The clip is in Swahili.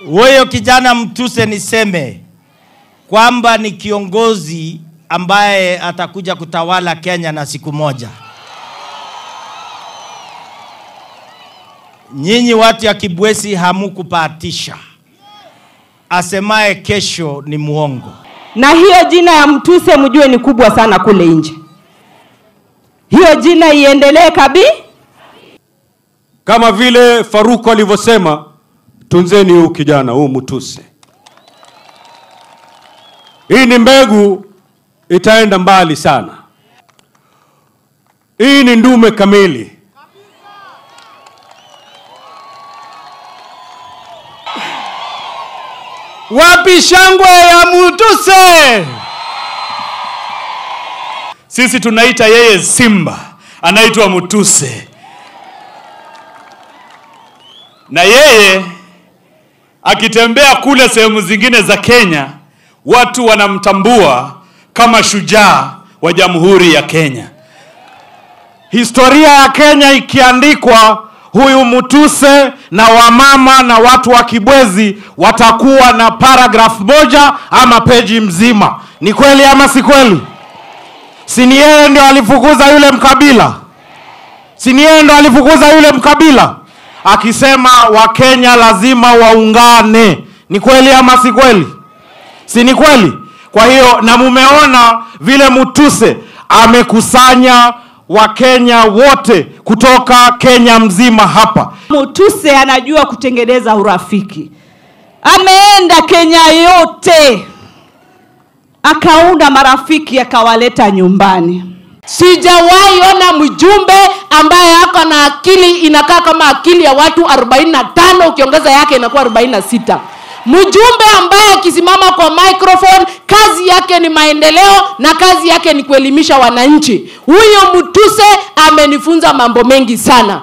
Huyo kijana Mutuse niseme kwamba ni kiongozi ambaye atakuja kutawala Kenya na siku moja. Nyinyi watu ya Kibwezi hamukupatisha. Asemaye kesho ni muongo. Na hiyo jina ya Mutuse mjue ni kubwa sana kule nje. Hiyo jina iendelee kabi. Kama vile Faruku alivyosema, tunzeni huu kijana, huu Mutuse. Hii ni mbegu itaenda mbali sana. Hii ni ndume kamili. Wapi shangwe ya Mutuse? Sisi tunaita yeye Simba, anaitwa Mutuse. Na yeye akitembea kule sehemu zingine za Kenya, watu wanamtambua kama shujaa wa Jamhuri ya Kenya. Historia ya Kenya ikiandikwa, huyu Mutuse na wamama na watu wa Kibwezi watakuwa na paragraph moja ama peji mzima. Ni kweli ama si kweli? Si ni yeye ndio alifukuza yule mkabila? Si ni yeye ndio alifukuza yule mkabila? Akisema Wakenya lazima waungane. Ni kweli ama si kweli? Si ni kweli? Kwa hiyo na mumeona vile Mutuse amekusanya Wakenya wote kutoka Kenya mzima hapa. Mutuse anajua kutengeneza urafiki. Ameenda Kenya yote, akaunda marafiki akawaleta nyumbani. Sijawahi ona mjumbe ambaye ako na akili inakaa kama akili ya watu 45, ukiongeza yake inakuwa 46. Mjumbe ambaye akisimama kwa microphone kazi yake ni maendeleo na kazi yake ni kuelimisha wananchi. Huyo Mutuse amenifunza mambo mengi sana.